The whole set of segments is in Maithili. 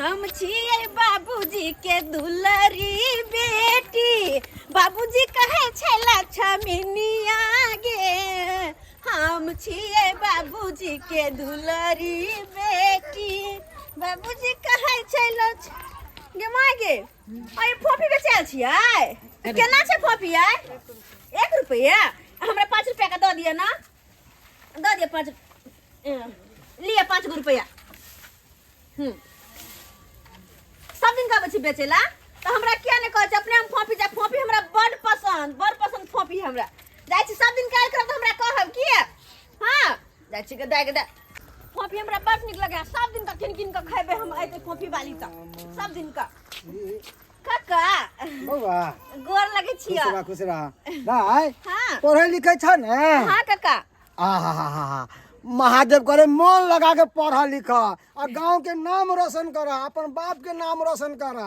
हम छियै बाबूजी के दुलरी बेटी, बाबूजी कहै छै लक्ष्मीनिया गे। हम छियै बाबूजी के दुलरी बेटी, बाबूजी कहै छै लक्ष्मी गे। माय गे, अरे फोफी बेचै आयल छियै? केना छै फोफी आइ? 1 रुपैआ। हमरा 5 रुपैआ के दऽ दिअ ने, दऽ दिअ 5। लिअ 5 गो रुपैआ। सब दिन के आबै छी बेचै ला, तऽ हमरा किया नहि कहै छै? अपने हम फोफी जा, फोफी हमरा बड पसंद, बड पसंद फोफी हमरा। जाइ छी, सब दिन काल्हि करब तऽ हमरा कहब किया? हाँ, जाइ छी के दए के दए। फोफी हमरा बड नीक लगैया, सब दिन का किन किन के खेबै हम। अयतै फोफी वाली तऽ सब दिन का। काका। बौआ। गोर लगै छियै। खुश रह, खुश रह भाइ। हाँ। पढ़ै लिखै छ ने? हाँ काका। आहा हा हा हा, महादेव करे मन लगा के पढ़ लिख आ गांव के नाम रोशन कर, अपन बाप के नाम रोशन कर,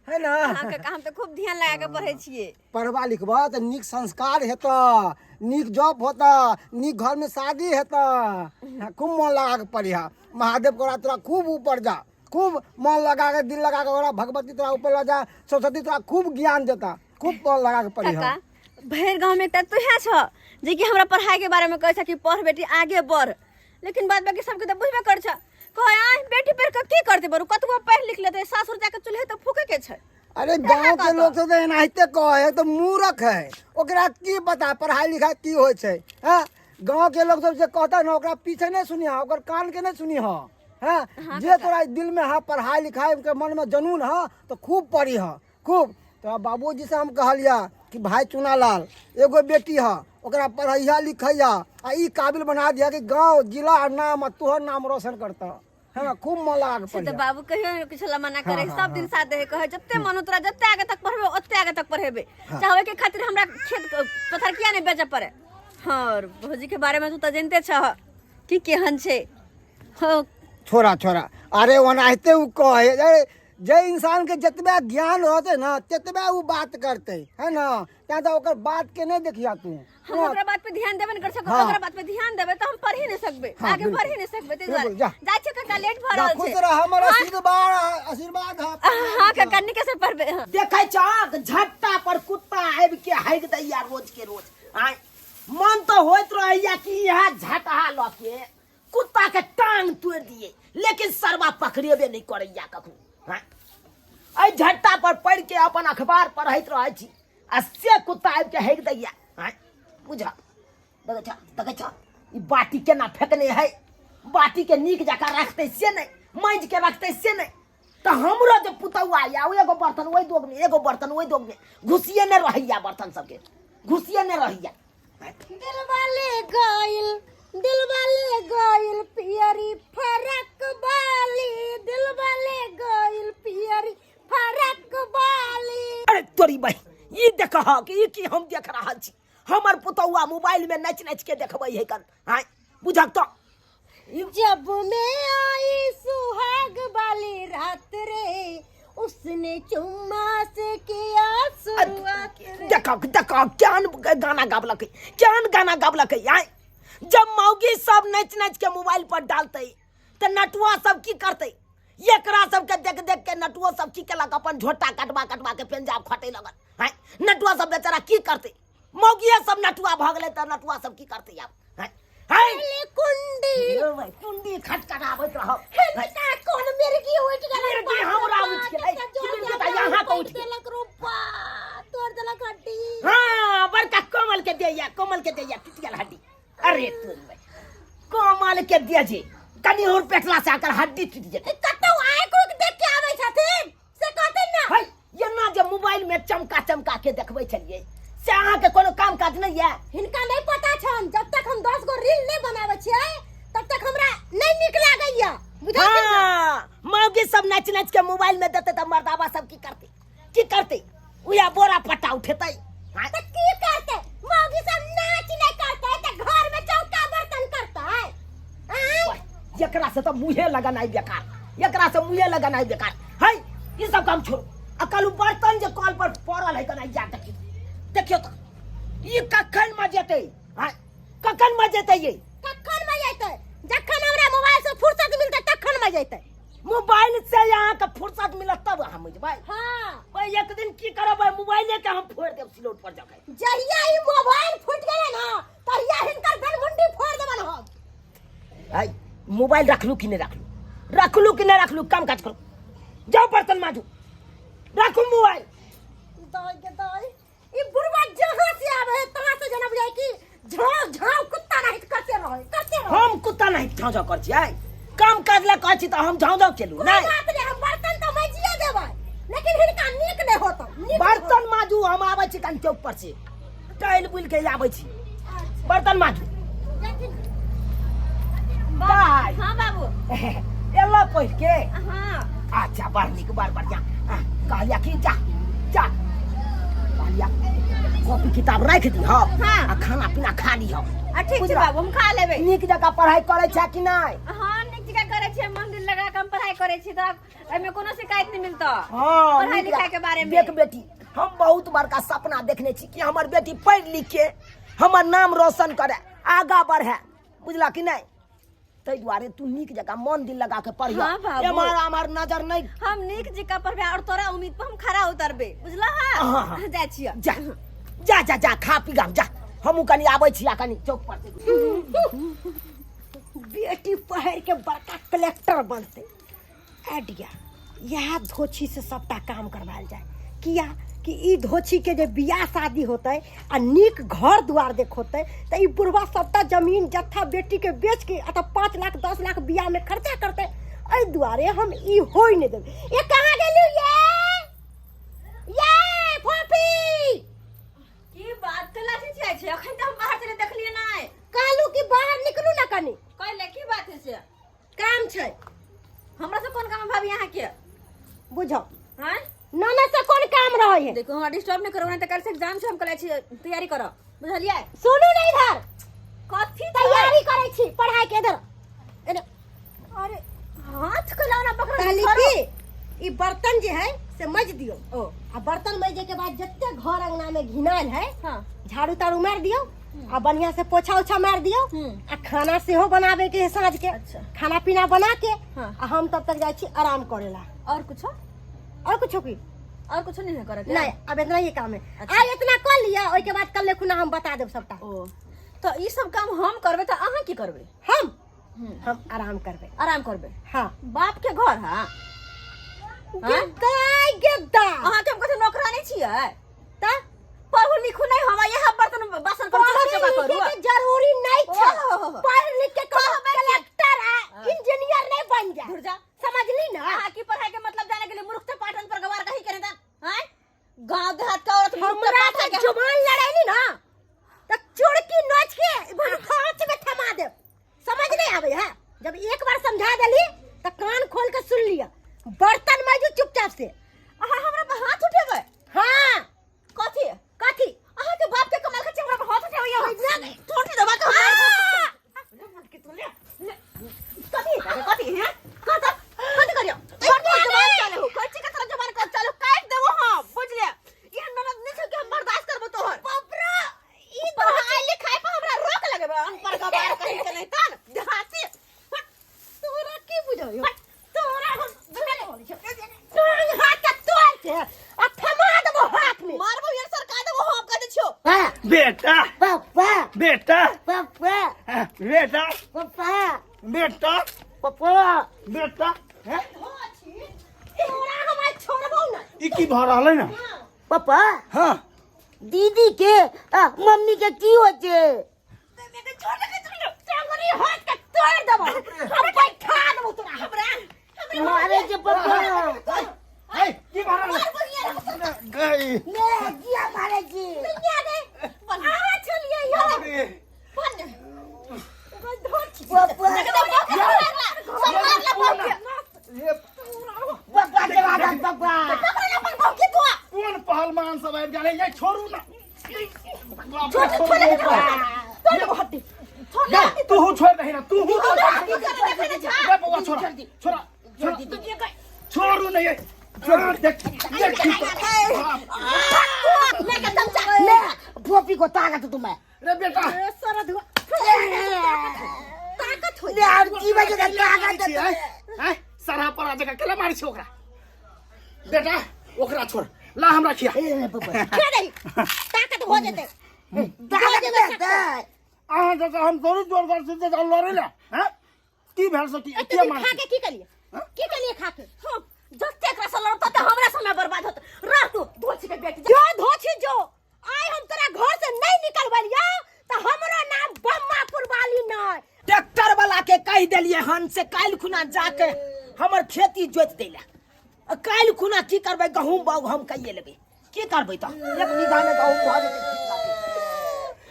है ना? हाँ काका, हम तऽ खूब ध्यान लगा के पढ़ै छियै। पढ़बा लिखबा तऽ नीक संस्कार हेतऽ, नीक जॉब होतऽ, नीक घर में शादी हेतऽ। हाँ, खूब मन लगा के पढ़िहा। महादेव करा तोरा खूब ऊपर जा, खूब मन लगा के, दिल लगा के ओकरा भगवती तोरा ऊपर लऽ जा, सरस्वती तोरा खूब ज्ञान देता। खूब मन लगा के पढ़िहा। काका, भरि गाँव में एकटा तुहे छ जे कि हमरा पढ़ाई के बारे में कहै छ कि पढ़ बेटी, आगे बढ़। लेकिन बाद बाकी सबके तऽ बुझबे कर छ, कहे आय बेटी पढ़ के की करते बरू, कतबो पढ़ लिख लेते सासुर जाके चूल्हे तऽ फूके के छै। अरे गांव के लोग सब तऽ एनाहिते कहे है, तऽ मूर्ख है, ओकरा की पता पढ़ाई लिखाई की होइ छै? हैं, गांव के लोग सब जे कहता ना, ओकरा पीछे नहीं सुनिहा, ओकर कान के नहीं सुनिहा। हैं, जे तोरा दिल में है पढ़ाई लिखाई के मन में जनून है तो खूब पढ़ी है, खूब। तो बाबूजी से हम कहलिया कि भाई चुनालाल, एगो बेटी है, ओकरा पढ़ैया लिखैया आ ई काबिल बना दिया कि गांव जिला आ नाम आ तोहर नाम रोशन करता है। खूब मन लगा के से तऽ पढ़िया। बाबू कहियो नहि किछु ला मना करे। हाँ, सब दिन साथ दे, कहे जते मन हो तोरा, जते आगे तक पढ़बे ओते आगे तक पढ़ेबे, चाहे ओहिके खातिर हमरा खेत पथर किया नहि बेचऽ पड़े। हाँ, और भौजी के बारे में तू तऽ जानते छह कि केहन छै। हाँ। छोड़ा छोड़ा, अरे ओनाहिते उ कहे। अरे जे इंसान के जतबे ज्ञान रहते ना, ततबे उ बात करते है ना, तैं तऽ ओकर बात के नहीं देखिया तू। हम ओकरा बात पे ध्यान देबे नहीं कर सकब। ओकरा बात पे ध्यान देबे तऽ हम पढ़ ही नहीं सकबे, आगे बढ़ ही नहीं सकबे, ताहि दुआरे। बिल्कुल, जा। जाइ छियै काका, लेट भऽ जा, रहल खुश छै। रह, हमर आशीर्वाद, आशीर्वाद है। हाँ काका, नीके से पढ़बे। हाँ। देखै छहक, झट्टा पर कुत्ता आबि के हाइक दैया रोज के रोज। आय मन तऽ होइत रहैया कि इएह झटहा लऽ के कुत्ता के टांग तोड़ि दिए, लेकिन सरवा पकड़ेबे नहि करैया कखनो। आँय, एहि झट्टा पर पढ़ि के अपन अखबार पढ़ैत रहै छी आ से कुत्ता आबि के हेक दैया। आँय, बुझ, देखै छ, देखै छ, ई बाटी केना फेकने है? बाटी के नीक जकाँ रखतै से नहि, माँजि के रखतै से नहि। तऽ हमरो जे पुतौआ या ओ एगो बर्तन ओहि दोगमे, एगो बर्तन ओहि दोगमे, घुसिए नहि रहैया, बर्तन सबके घुसिए नहि रहैया। दिलवाले गइल, दिलवाले गइल पियरी फरक बाली, दिलवाले गइल पियरी फरक बाली। अरे तोरी बहि, ई देखह कि ई की हम देख रहल छी? हमर पुतौआ मोबाइल में नाचि नाचि के देखबै है कन। आँय, बुझक तऽ। जब मैं आई सुहाग वाली रात रे, उसने चुम्मा से किया शुरुआत रे। देखक देखक, केहन गाना गाबलकै, केहन गाना गाबलकै। आँय, जब मौगी सब नाचि नाचि के मोबाइल पर डालतै तऽ नटुआ सब की करतै? एकरा सबके देख देख के नटुओ सब की केलक, अपन झोटा कटबा कटबा के पेंजाब खटै लगल। आँय, नटुआ सब बेचारा की करतै? मौगिए सब नटुआ भऽ गेलै तऽ नटुआ सब की करतै आब? आँय, आँय। पहले कुंडी यौ भाइ, कुंडी खटखटाबैत रहब। हिनका कोन मिर्गी उठि गेलै? मिर्गी हमरा उठि गेलै। मिर्गी तऽ यहाँ के उठि गेलै। देलक रूपा, तोड़ देलक हड्डी। हाँ, बड़का कोमल के दैया, कोमल के दैया टूटि गेल हड्डी। अरे तोरी भाइ, कोमल के दिया जे कनि और पेटला से आकर हड्डी टूटि जेतै। कतौ आँखि उखि देख के आबै छथिन से कहथिन ना। है, एना जे मोबाइल में चमका चमका के देखबै छलियै से अहाँके कोनो काम काज नहि यऽ? हिनका नहि पता छन, जब तक हम 10 गो रील नहि बनाबै छियै तब तक हमरा नहि नीक लागैया, बुझलखिन ना? हाँ, मौगी सब नाचि नाचि के मोबाइल में देतै तऽ मर्दाबा सब की करतै, की करतै? उएह बोरा पट्टा उठेतै। हाँ? तऽ की करतै? मौगी सब नाच नहि करतै तऽ घर में चौका बर्तन करतै? आँय? वाह, एकरा से तऽ मुँहे लगनाइ बेकार, एकरा से मुँहे लगनाइ बेकार है। ई सब काम छोड़ू आ कहलू बर्तन जे कल पर पड़ल है कना जा देखियौ, देखियौ तऽ ई कखन मजेतै? हाँ, कखन मजेतै ये? कखन मजेतै? जखन हमरा मोबाइल से फुर्सत मिलतै तखन मजेतै। मोबाइल से अहाँके फुर्सत मजबै। हाँ। ओए एक दिन की करबै, मोबाइले के हम फोड़ देब सिलौट पर जाके। जहिया ई मोबाइल फूट गेलै ना तहिया हिनकर बेलमुंडी फोड़ देबन हम। आई मोबाइल रखलू कि नहीं रखलू, रखलू कि नहीं रखलू, काम काज करू, जाओ बर्तन माजू, रखू मोबाइल। दाई के दाई, ई बुढ़वा जहाँ से आवे है तहाँ से जना बुझाय कि झाँव झाँव कुत्ता नहीं करते रहे, करते रहे। हम कुत्ता नहीं झाँव झाँव कर छियै, काम काज ला कहै छी तऽ हम झाँव झाँव केलू कोई नहीं। बात नहीं, हम बर्तन तो मजिए देबै, लेकिन हिनका नीक नहीं होतो, नीक नहीं बर्तन माजू, हम आबै छी कनि चौक पर से टहल बुलि के आबै छी, होतो। बर्तन माजू। जाथिन। बाय। हाँ बाबू। एलो पढ़ के? हाँ। अच्छा, बड़ नीक, बड़ बढ़िया। कहलिया कि जा जा, कहलिया कॉपी किताब राखि दिह। हाँ। आ खाना पीना खा लिह। आ ठीक छै बुझला? बाबू, हम खा लेबै। नीक जकाँ पढ़ाई करै छै कि नहि? हाँ, नीक जकाँ करै छियै, मन दिल लगा के हम पढ़ाई करै छी, तऽ एहिमे कोनो शिकायत नहि मिलतौ। हाँ, पढ़ाई नीक लिखाई जकाँ। के बारे में। देख बेटी, हम बहुत बड़का सपना देखने छी कि हमर बेटी पढ़ि लिख के हमर नाम रोशन करे, आगा बढ़े, बुझला कि नहि? ताहि दुआरे तू नीक जकाँ मन दिल लगा के पढ़िह। हाँ, बाबू। एम्हर आम्हर नजर नहि। हम नीक जकाँ पढ़बै और तोरा उम्मीद पर हम खरा उतरबै, बुझला? हाँ, हाँ। जाइ छियै। जा जा जा जा, खा पी गाम जा, हमहूँ कनि आबै छी आ कनि चौक पर से। बेटी पढ़ के बड़का कलेक्टर बनते, आइडिया इएह धोछी से सबटा काम करवायल जाय, किया कि ई धोछी के जे बियाह शादी होतै आ नीक घर दुआर देखोतै तऽ ई बुढ़वा सबटा जमीन जत्था बेटी के बेच के आ तऽ 5 लाख 10 लाख बियाह में खर्चा करतै। एहि दुआरे हम ई होय नहि देबै। ये कहाँ गेलू ये ये फोफी? की बात कला छै छै छै, अखन तऽ हम बाहर चले देखलियै नहि। कहलू कि बाहर निकलू ना कनी। कहले की बात है से? काम छै। हमरा से कोन काम है भाभी अहाँ के? बुझो। हाँ? नाना से कोन काम रहे है? देखो, हमरा डिस्टर्ब नहीं करो, नहीं तो कल से एग्जाम छै, हम कल छी तैयारी करो, बुझलियै? सुनू ने इधर। कथी तैयारी करै छी पढ़ाई के? इधर एने। अरे हाथ के लाना पकड़ कहली कि ई बर्तन जे है से मज दियो। ओ। आ बर्तन मजे के बाद जते घर अंगना में घिनायल है, हाँ, झाड़ू ताड़ू मार दियो आ बढ़िया से पोछा उछा मार दियो। हम्म। आ खाना सेहो बनाबे के है साँझ के। अच्छा। खाना पीना बना के, हाँ। आ हम तब तक जाइ छी आराम करेला। और कुछो? और कुछो की? और कुछो नहीं है करे के? नहीं, अब इतना ही काम है। अच्छा। आ इतना कर लिया, ओई के बाद कल खुना हम बता देब सबटा। ओ तो ई सब काम हम करबे तो अहाँ की करबे? हम हम्म। हम आराम करबे। आराम करबे? हाँ। बाप के घर है? हाँ? गेदाई गेदा। अहाँ के हम कथी नौकरानी छियै? त पढ़ू लिखू नहीं हम, यहाँ बर्तन बासन पर चोखा चोखा पढ़े करू। लिखे के जरूरी नहीं छै। ओहो। पढ़ लिख के कोनो कहबै कि- कलेक्टर आ इंजीनियर नहीं बन जाए। धुर जा। समझली ना? अहाँ की पढ़ाई के मतलब जाने के लिए मूर्ख से पाटन पर गवार कहीं करे ता हैं गांव देहात का औरत मूर्ख हमरा पाठा से के जुबान लड़ैली ना त चुड़की नोच के हाथ में थमा देब। समझ नहीं आवे है? जब एक बार समझा देली त कान खोल के सुन लिया। बर्तन माजू चुपचाप से। अहाँ हमरा पर हाथ उठेबै? हाँ। कथी? कथी? अहाँ के बाप के कमाल के हमरा पर हाथ उठेबै? ठोटी दबा के हम कथी कथी हैं कथी कथी करियो? बड़ जबान चालू हो, कच्ची के तरह जबान कर चालू काट देबो हम, बुझलिए? ई ननद नहीं छै कि हम बर्दाश्त करबो तोहर। बाप रे, ई पढ़ाई लिखाई पर हमरा रोक लगेबे, अनपढ़ गवार कहीं के नहीं तन देहाती। तोरा की बुझायो? तोरा हम दुनू बोलै छियौ। टांग हाथ के तोड़ के आ थमा देबो हाथ में। मारबो यार, सरका देबो हम, कह दै छियो। बेटा। पापा। बेटा। पापा। बेटा। पापा। बेटा। पापा। बेटा, हैं? तोरा हम आइ छोड़बौ ना। ई की भऽ रहलै ने? पापा। हाँ। दीदी के आ, मम्मी के की होइ छै? टांगरी हाथ के तोड़ देबो हम, बैठा देबो तोरा। हमरा मारे छै पापा। हे, की भऽ रहलै गई? ने जिया मारे छै। दुनिया गे अहाँ छलियै यौ। रे, पापा। ये पापा के मारे पापा। कोन पहलवान सब आबि गेलै? ये छोड़ू ना। छोड़ छोड़ छोड़। तू छोड़ दही ना, तू छोड़ दे बौआ, छोड़ छोड़ छोड़, छोड़ू नहीं। छोड़, देख देख बाप। ले फोपी को ताकत तुम्हें। रे बेटा। ताकत होय। ले और की बजे का ताकत? हैं हैं, सरहा पर आ जगह केला मारी छै ओकरा। बेटा ओकरा छोड़ ला हमरा खिया खिया दही ताकत हो जेतै ताकत देतै अहाँ जकाँ हम थोड़ी जोरदार से जे लड़ै ला हैं की भेल से की एते किया दिन मार खा के की कलिए की कलिए खा के हम जते एकरा से लड़ता ते हमरा समय बर्बाद होत रह तू धोछी के बेटी जो धोछी जो आइ हम तोरा घर से नहीं निकलबलियो त हमरो नाम बम्मापुर वाली नहीं ट्रैक्टर वाला के कहि देलियै हन से काल्हि खुना जाके हमर खेती जोति दै लए आ काल्हि खुना की करबै गहूम बाउग हम कहिए लेबै की करबै तऽ एक बीघा मे गहूम भऽ जेतै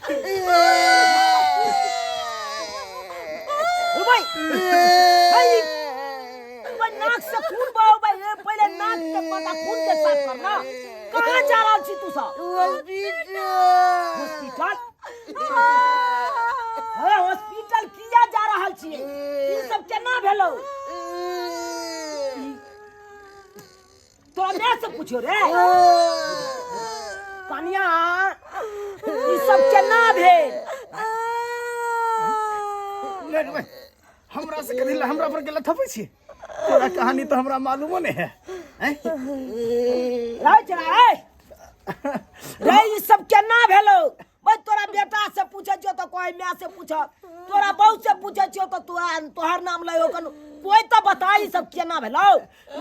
ठीक रहतै। भाई भाई भाई नाक से खून बहाव भाई ए, पहिले नाक के पता खून के साफ करना कहाँ जा रहल छी तू सब हॉस्पिटल अरे हॉस्पिटल किया जा रहल छियै ई सब केना भेलौ तोरा माय से पूछो रे कनिया ई सब केना भेल नहीं, नहीं, हमरा से कभी हमरा पर के थपै छी तोरा कहानी तो हमरा मालूमो नहीं है हैं? रे चला रे रे ई सब केना भेलो भाई तोरा बेटा से पूछे छियो तो कोई माय से पूछ तोरा बहू से पूछे छियो तो तू तोहर नाम लयो कन कोई तो बता ई सब केना भेलो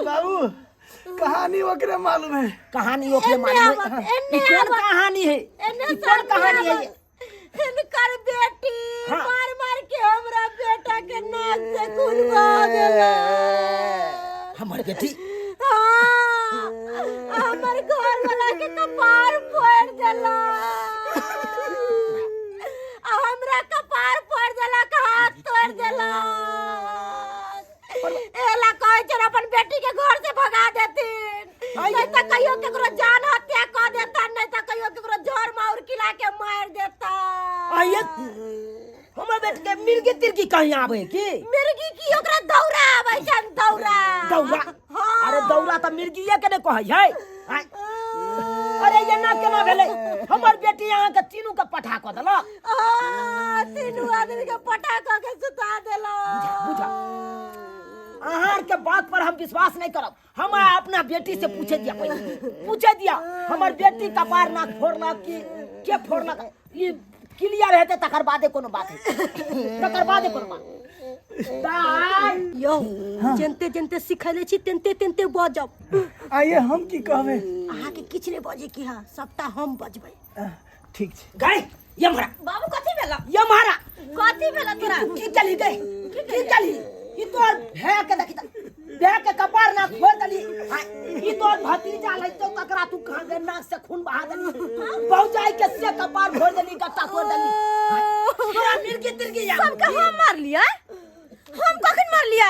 बाबू कहानी ओकरे मालूम है कहानी ओकरे एने मालूम आवत, है एने ई कोन आवत। कहानी है एने ई कोन कहानी है ये? हिनकर बेटी हाँ। मार मार के हमरा बेटा के नाक से खून बहा देला हमर बेटी हाँ, हमर घर वाला के कपार फोड़ देला आ हमरा कपार फोड़ देला के हाथ तोड़ देला एला कहै छै अपन बेटी के घर से भगा देथिन नहीं तो कहियो केकरो जान हत्या कऽ देता नहीं तो कहियो केकरो जहर माउर खिला के मार देता आइए हमर बेटी के मिर्गी तिर्गी कहीं आवे की मिर्गी की ओकरा दौरा आबै छन दौरा दौरा हाँ। अरे दौरा तऽ मिर्गिए के ने कहै है आँय। अरे एना केना भेलै हमर बेटी अहाँके तीनू के पठा कऽ देलक आ, तीनू आदमी के पटा कऽ के सुता देलक बुझा अहाँ के बात पर हम विश्वास नहीं करब हम अपना बेटी से पूछे दिया पहले पूछे दिया हमर बेटी कपार नाक फोड़लक कि के फोड़लक ई क्लियर हेतै तकर बादे कोनो बात हेतै तकर बादे कोनो बात दाइ यौ जेनते जेनते सिखैले छी तेनते तेनते बजब आइए हम की कहबै अहाँके किछु नहि बजै की हँ सबटा हम बजबै ठीक छै गई ये मारा बाबू कथी भेला ये मारा कथी भेला तोरा की चली गई की चली ई तोर भै के देखी त भै के कपार नाक फोड़ देली हाँ, ई तोर भतीजा लै तो तकरा तू कहाँ के नाक से खून बहा देली भौजाई के से कपार फोड़ देली गट्टा फोड़ देली हाँ, तोरा मिर्गी तिर्गी या सबके हम मार लिया हम कखन मार लिया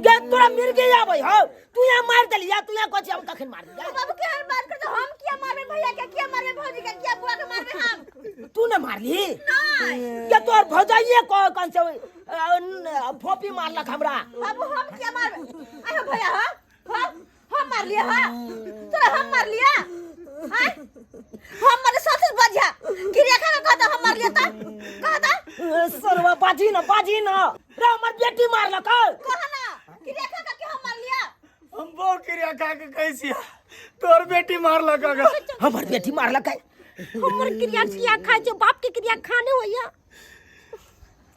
गे तोरा मिर्गी आबै हौ तू यहाँ मार देली या तू यहाँ कहै छी हम कखन मार दिया बाबू के हर बात कर तो हम किया मारबे भैया के किया मारबे भौजी के किया बुआ के मारबे हम तू ने मारली नहीं ये तोर भौजाइए कौन से फोपी मारलक हमरा बाबू हम किया मारबे अरे भैया हां हां हम मार लिया हां तोरा हम मार लिया हां हम मारे साथ बजा क्रिया खा के कहता हम मार लिया ता कहता सरवा बाजी न बाजी न रे हमर बेटी मारलक कहा ना क्रिया खा के हम मार लिया हम बहु क्रिया खा के कहै छियै तोर बेटी मारलक अगर हमर बेटी मारलक हमर क्रिया किया खाइ छै बाप के क्रिया खाने होइया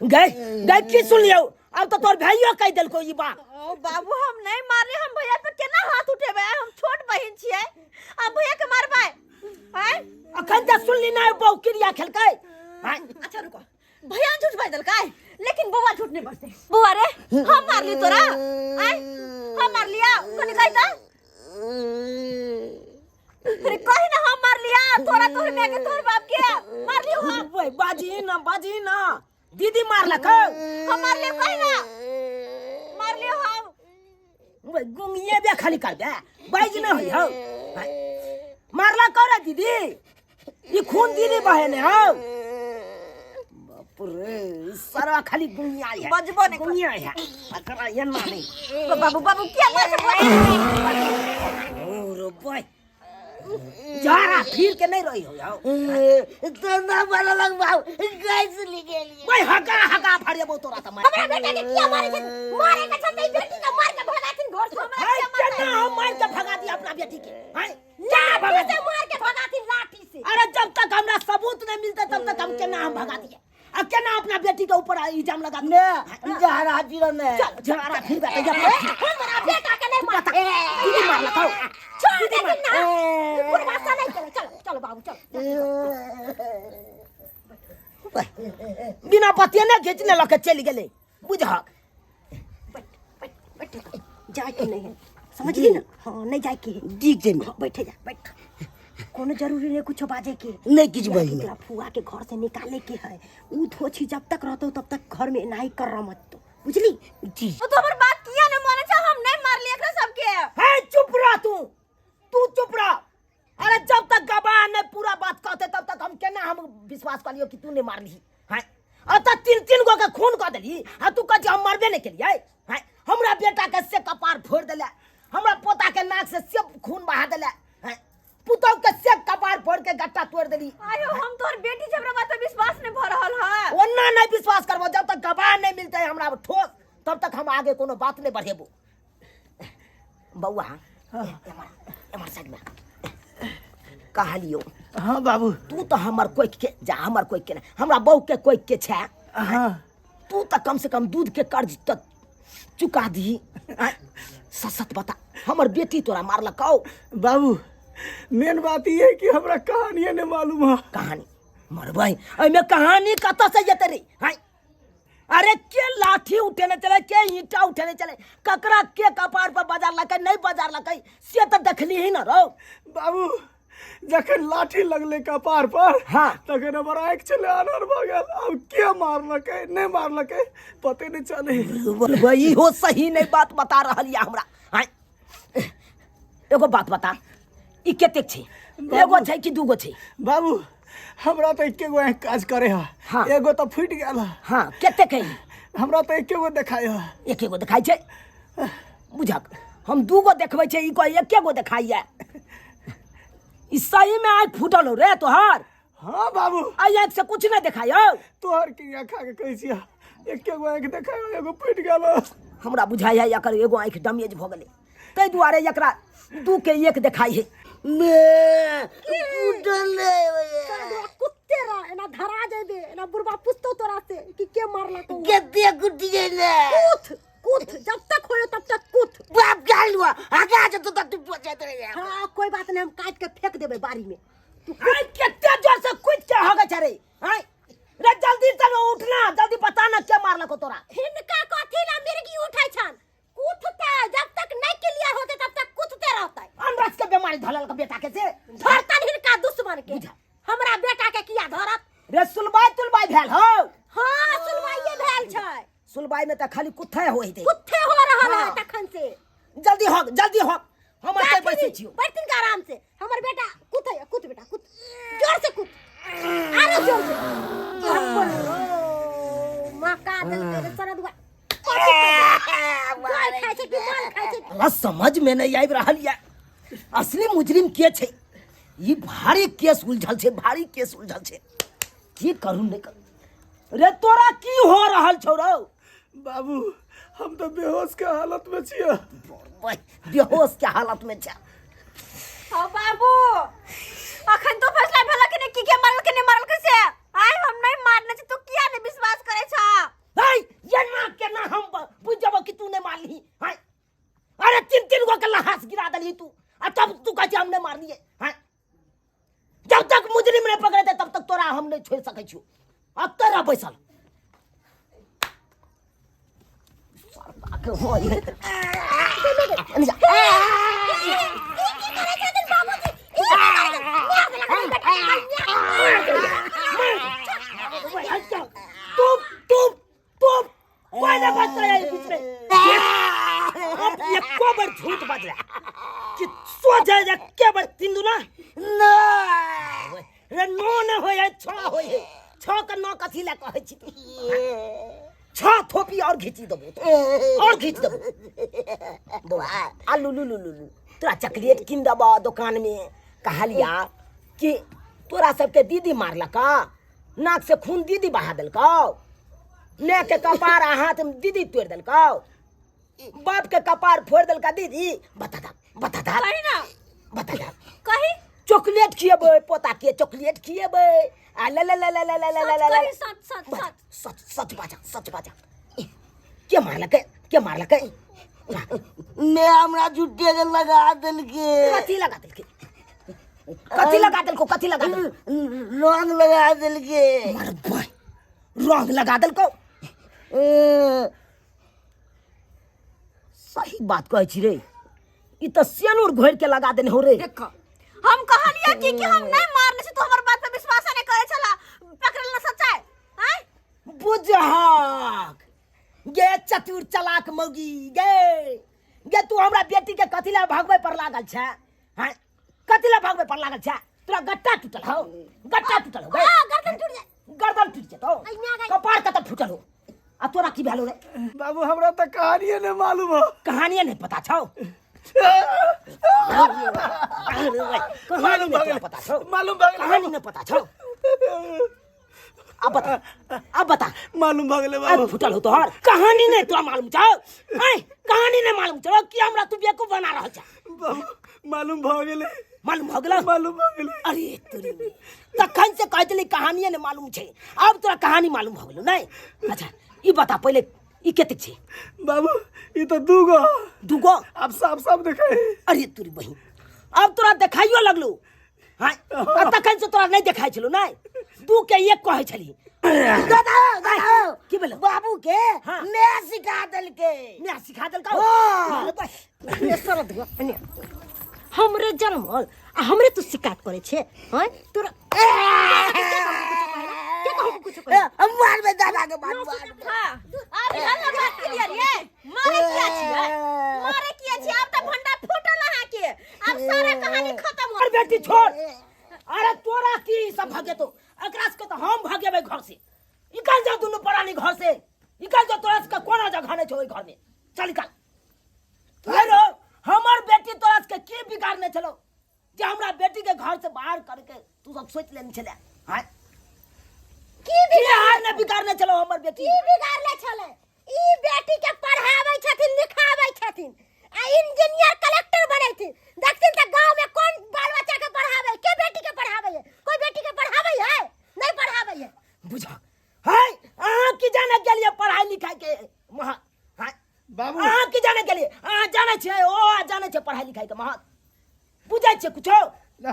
गई गई की सुनलियौ अब तो तोर भाइयो कहि देलको ई बात ओ बाबू हम नहीं मारले हम भैया पे केना हाथ उठेबै हम छोट बहिन छियै आ भैया के मारबै आय अखन तक सुनली ना बहु क्रिया खेलकै आँय? अच्छा रुको भैया झूठ बाज देलकै लेकिन बौआ झूठ नहीं बजते बौआ रे हम मारली तोरा आय हम मार लिया कनी कहि त अरे कहि ना हम मार लिया तोरा तोहर माय के तोहर बाप के मार लियो हम ओए बाजी ना बाजी ना दीदी मारलक हम मार लियो कहि ना मार लियो हम ओए गुंगिए बे खाली कर बे बाज ना होई हो मारलक रे दीदी ई खून दीदी बहे ने हो बाप रे ई सारा खाली गुंगिया है बजबो नहीं कर। गुंगिया है एकरा ये ना नहीं बाबू बाबू क्या मार से ओ रे बॉय जरा फिर के नहीं रही हो जाओ तो ना बोललक बाबू गैस निकल ओए हका हका फाड़िए बहुत तोरा त मार हमरा बेटा के किया मारे छे मारे के छते बेटी के मार के भगाथिन घर से हमरा हाय किया मारतै केना हम मार के भगा बेटी के हैं केना भगा लाठी से मार के भगाथिन लाठी से। अरे जब तक हमरा सबूत नहीं मिलते तब तक हम केना हम भगा दिए आ केना अपना बेटी के ऊपर इल्जाम लगा दिए? ने जहरा फिर ने चल झगड़ा फिर बैठ जा। हमरा बेटा के नहीं मार। दीदी मारलकौ। छोड़ दीदी दे मार। ना, बुढ़वा सा नहीं चलो चलो चलो बाबू चलो। बिना बतियने घीचने लऽ के चलि गेलै बुझहक। बैठ बैठ बैठ, जाए के नहीं है, समझली ना? हाँ, नहीं जाए के है। ठीक छै। हाँ, बैठे जा बैठ, कोनो जरूरी नहीं कुछ बाजे के। नहीं किछु बहिन। तोरा फुआ के घर से निकाले के है। ऊ धोछी जब तक रहतो तब तक घर में ना ही कर रहा मत तो, बुझली? जी। ओ तो हमर बात किया ने माने छ? हम नहीं मारली एकरा सबके। हे चुप रह तू, तू चुप रह। अरे जब तक गवाह नहीं पूरा बात कहते तब तक हम केना हम विश्वास कर लियो कि तू नहीं मारली हैं? और तब तीन तीन गो के खून कऽ देली आ तू कहै छी हम मरबे नहीं केलियै हैं? हमरा बेटा के से कपार फोड़ि देले, हमरा पोता के नाक से से खून बहा देले हैं? पुतहु के से कपार फोड़ के गट्टा तोड़ देली। आयो हम तोहर बेटी छै, हमरा बात पर विश्वास नहीं भऽ रहल है। ओना नहीं विश्वास करबो जब तक गवाह नहीं मिलते हमरा ठोस तब तक हम आगे कोनो बात नहीं बढ़ेबो। बौआ एमर एमर साइड में कहलियो। हाँ बाबू। तू तो हमर कोइख के जा, हमर कोइख के नहीं, हमरा बहू के कोइख के छै। हाँ। तू तो कम से कम दूध के कर्ज तक चुका दी। सच बता हमर बेटी तोरा मारलकौ? बाबू मेन बात ई है कि हमरा कहानी नहीं मालूम है। कहानी मरबै एहिमे कहानी कतऽ से जेतै रे? हैं? अरे के लाठी उठेने चले, के ईंटा उठेने चले, ककरा के कपार पर बाजार लकै नहीं बाजार लकै से तो देखली ही न रौ। बाबू जखन लाठी लगले कपार पर, हाँ। तखन हमर आँखि छलै आनर भऽ गेल। आब के मारलकै नहीं मारलकै पते नहीं चले। वही हो सही नहीं बात बता रहल या हमरा। हैं? एगो बात बता, ई कतेक छै? एगो छै कि दूगो छै? बाबू हमरा तो एके गो आँखि काज करे है। हाँ। एगो तो फूटि गेल है। हाँ, कतेक है? हमरा तो एके गो देखाय है। एके गो देखाइ छै? बुझक हम दूगो देखबै छै, ई कह एके गो देखाइए। ई सही में आँखि फूटल हो रे तोहर? हाँ बाबू। आई आँखि से कुछ नहीं देखाइ हौ? तोहर क्रिया खा के कहै छियै एके गो आँखि देखाय हौ, एगो फूटि गेल हौ। हमरा बुझाइ है एकर एगो आँखि डैमेज भऽ गेलै, ताहि दुआरे एकरा दू के एक देखाइ है। कुत्ते रह एना धरा जेबे, एना बुढ़बा पूछतो तोरा से कि के मारलकौ? कते कुटिए ने? कुथ कुथ जब तक होयो तब तक कुथ। बाप गाल हुआ आगे आ जा तो तू पहुंचाते रहे। हाँ कोई बात नहीं, हम काट के फेंक देबे बाड़ी में। तू आइ कते जोर से कूद के हगे छै रे? आइ रे जल्दी चलो उठना, जल्दी बता ना के मारलकौ तोरा? हिनका कथी ला मिर्गी उठै छन? कुथते जब तक नहीं क्लियर होते तब तक कुथते रहते। अनरस के बीमारी धरल के बेटा के से धरतन हिनका दुश्मन के। बुझा। हमरा बेटा के किया धरत? रे सुलबाई तुलबाई भेल हौ? हाँ सुलबाइये भेल छै। सुलबाई में त खाली कुत्थे होई दे। कुत्थे हो रहल है हाँ। तखन से। जल्दी हक, जल्दी हक, हम एतै बैसै छियौ। बैठतिन के आराम से। हमर बेटा कुत है, कुत बेटा कुत, जोर से कुत, अरे जोर से। मका देलकै रे सरदुआ। गाय खाइ छै कि माल खाइ छै? हमरा समझ में नहीं आबि रहल या असली मुजरिम के छै। ई भारी केस उलझल छै, भारी केस उलझल छै। की करू नहीं करू। रे तोरा की हो रहल छौ रौ? बाबू हम तो बेहोश के हालत में छियै। बेहोश के हालत में छै। हौ बाबू अखन तो फैसला भेल कि नहीं की के मारल के नहीं मारल कैसे? आइ हम नहीं मारने छी, तू किया नहीं विश्वास करे छा? है ये ना के ना हम बुझ जबो कि तू नहीं मारली है। अरे तीन तीन गो के लहास गिरा देली तू आ तब तू कहै छी हम नहीं मारलिए है। जब तक मुजरिम नहीं पकड़ेते तब तक तोरा हम नहीं छोड़ सकै छियौ। अब तोरा बैसल सरबा के हो ये। ई की करै छथिन बाबूजी? ई की करै छथिन? मार देलक हमर बेटा के। तू तू तू कोई नहीं बचता है बीच में। अब एको बार झूठ बजला कि सो जाए एके बार तीन दुना ना रे नो न होय है, छह होय है। छह के नौ कथी ला कहै छी तू? छह थोपी और घीची देबो तो, और घीच देबो। बौआ, आ लू लू लू लू लू तोरा चॉकलेट कीन देबो दुकान में। कहलिया कि तोरा सबके दीदी मारलका, नाक से खून दीदी बहा देलकौ, ने के कपार आ हाथ में दीदी तोड़ देलकौ, बाप के कपार फोड़ देलका दीदी। बता दा, बता दा। सही ना? बता कही चॉकलेट खिएबै पोता के चॉकलेट खिएबै आ ला ला ला ला ला ला ला ला ला कही सच सच बाजा, सच सच सच बाजा सच बाजा के मारलकै के मारलकै ने हमरा झूठे के लगा देलके कथी लगा देलकै कथी लगा देलको कथी लगा देलको रंग लगा देलके मरबै रंग लगा देलको ए, सही बात कहै छी रे ई तऽ सेनुर घोरि के लगा देने हो रे देख हम कहलिए कि कि हम नहीं मारने छी तू हमर बात पे विश्वास नहीं करे छला पकड़ल ना सच्चाई हैं बुझहक गे चतुर चलाक मौगी गे गे तू हमरा बेटी के कथी ला भगबै पर लागल छै हैं कथी ला भगबै पर लागल छै तोरा गट्टा टूटल हौ गट्टा टूटल हौ गे हाँ, गर्दन टूट जाए गर्दन टूट जेतौ अइना गई। कपार कतऽ फूटल हो आ तोरा की भेलो रे बाबू हमरा तऽ कहानिए नहि मालूम हो कहानिए नहीं पता छौ कहानी नहीं तोरा पता छौ मालूम भऽ गेलै कहानी नहीं पता छौ अब बता अब बता मालूम भऽ गेलै अब बाबू फूटल हो तोहर कहानी नहीं तोरा मालूम छौ ऐ कहानी नहीं मालूम छौ कि हमरा तू बेवकूफ बना रहल छ बाबू मालूम भऽ गेलै मालूम भऽ गेलौ मालूम भऽ गेलै अरे तोरी तखन से कहै छली कहानिए ने मालूम छै अब तोरा कहानी मालूम भऽ गेलौ नहीं अच्छा ई बता पहिले ई कतेक छै बाबू ई तऽ दूगो दूगो आब साफ साफ देखै अरे तोरी बहिन अब तोरा देखाइयो लगलू हाँ आ तखन से तोरा नहीं देखाइ छलौ नहीं दू के एक कहै छली दादा दादा की भेलौ बाबू के हाँ। मैं सिखा देलके मैं सिखा देलकौ हाँ। ए सरद गो एने हमरे जन्मल आ हमरे तू शिकायत करे छे हैं तोरा के कहू कुछ ए, हम मारबे दादा के मार मार हां अब हल्ला बात क्लियर ये मारे किया छी मारे किया छी अब त भंडा फूटल अहाँ के अब सारा कहानी खत्म हो अरे बेटी छोड़ अरे तोरा की सब भागे तो एकरा से तो हम भागेबै घर से निकल जाओ दुनू प्राणी घर से निकल जाओ तोरा सबके कोनो जगह नहीं छौ ओहि घर में चल निकल अरे हमर बेटी तोरा सबके की बिगाड़ने छलो जे हमरा बेटी के घर से बाहर करके तू सब सोच लेने छले हाँ की की हार ने बिगाड़ने छलो हमर बेटी की बिगाड़ले छलै ई बेटी के पढ़ाबै छथिन लिखाबै छथिन आ इंजीनियर कलेक्टर बनैथिन देखथिन तऽ गांव में कौन बाल बच्चा के पढ़ाबै के बेटी के पढ़ाबै है कोई बेटी के पढ़ाबै है नहीं पढ़ाबै है बुझ है अहाँ की जाने गेलिए पढ़ाई लिखाई के महा हाँ बाबू अहाँ की जाने गेलिए अहाँ जाने छियै ओ अहाँ जाने छियै पढ़ाई लिखाई के महत्व बुझै छियै कुछो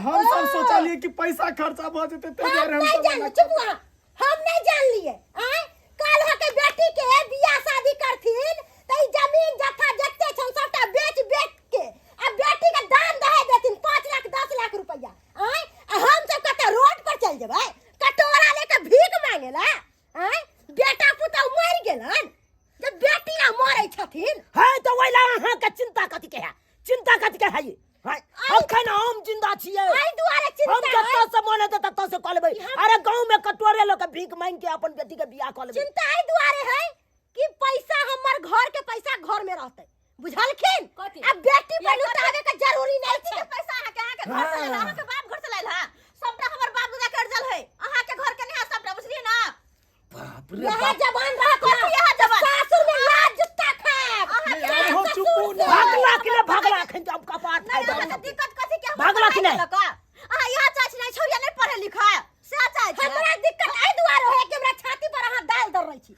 हम सब सोचलिए कि पैसा खर्चा भऽ जेतै ताहि हम दुआरे हम नहीं सब जान एना चुप वहाँ हम नहीं जान लिए आय कल के बेटी के बियाह शादी करथिन त ई जमीन जथा जते छन सबटा बेच बेच के आ बेटी के दान दहे देथिन 5 लाख 10 लाख रुपया आय आ हम सब कत रोड पर चल जेबै कटोरा लेके भीख मांगे ला आय बेटा पुतहु मरि गेलन जब बेटिया मरै छथिन है तऽ ओहि लए अहाँके चिंता कथी के है चिंता कथी के है है अखन हम जिंदा छियै एहि दुआरे हम चिंता है जतऽ से मन हेतै ततऽ से कऽ लेबै अरे गाँव में कटोरे लऽ के भीख मांगि के अपन बेटी के बियाह कऽ लेबै चिंता एहि दुआरे है कि पैसा हमर घर के पैसा घर में रहतै बुझलखिन कथी? आ बेटी पर लुटावे के जरूरी नहीं कथी छै के पैसा अहाँके अहाँके घर से लायल अहाँके बाप घर से लायल हा सबटा हमर बाप दादा के अर्जल है अहाँके घर के नहीं है सबटा बुझलियै ना बाप रे यह बाप जवान रहत कथी यह जवान? सासुर में लाज जुत्ता खाब अहाँके हो चुपू ना भागला कि नहि भागला अखन तऽ हम कपार नहीं फाड़ि अहाँके देब। दिक्कत कथी के हमर भागला कि पढ़ाई नहि? लऽ कऽ? अहाँ यहाँ चाहै छी नहीं छोड़िया नहीं पढ़े लिखा से चाहै छी हमरा दिक्कत एहि दुआरे होय कि हमरा छाती पर अहाँ दाल दर रही छी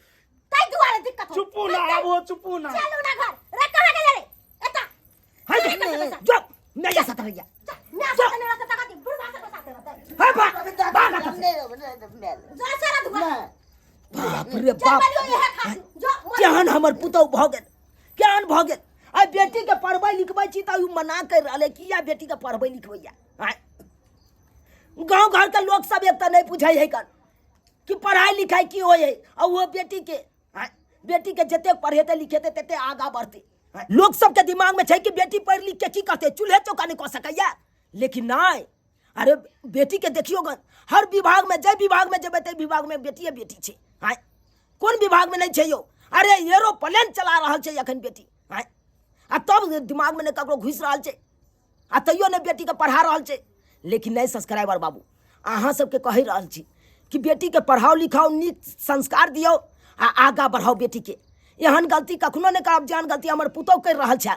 ताहि दुआरे दिक्कत होय चुपू ना आब हो चुपू ना चलू ना घर रे कहाँ गेलै रे एता है जो मैं जा सकता भैया जा मैं साथ नहीं रहता तका बुढ़वा सब साथ रहता है भाग भाग एतऽ से। नहीं रहबै, नहीं रहबै, नहीं रहबै। जा सारा धुआ बाप रे जा बाप बलियो इहे खा जो केहन हमर पुतहु भऽ गेल केहन भऽ गेल आइ बेटीके पढ़बै लिखबै छी तऽ ओ मना करि रहल है किया बेटीके पढ़बै लिखबैया आँय गाँव घरके लोक सब एक तऽ नहि बुझै है कन कि पढ़ाइ लिखाइ की होइ है आ ओहो बेटीके आँय बेटीके जतेक पढ़ेतै लिखेतै तते आगाँ बढ़तै आँय, लोक सबके दिमागमे छै कि बेटी पढ़ि लिखके की करतै चूल्हे चौका नहि कऽ सकैया लेकिन नहि अरे बेटीके देखियौ गन हर विभागमे जाहि विभागमे जेबै ताहि विभागमे बेटिए बेटी छै आँय कोन विभागमे नहि छै यौ अरे एरोप्लेन चला रहल छै एखन बेटी आँय आ तब दिमागमे नहि ककरो घुसि रहल छै आ तैयो नहि बेटीके पढ़ा रहल छै लेकिन नहि सब्सक्राइबर बाबू अहाँ सबके कहि रहल छी कि बेटीके पढ़ाओ लिखाओ नीक संस्कार दियौ आ आगाँ बढ़ाओ बेटीके एहन गलती कखनो नहि करब जेहन गलती हमर पुतहु करि रहल छै।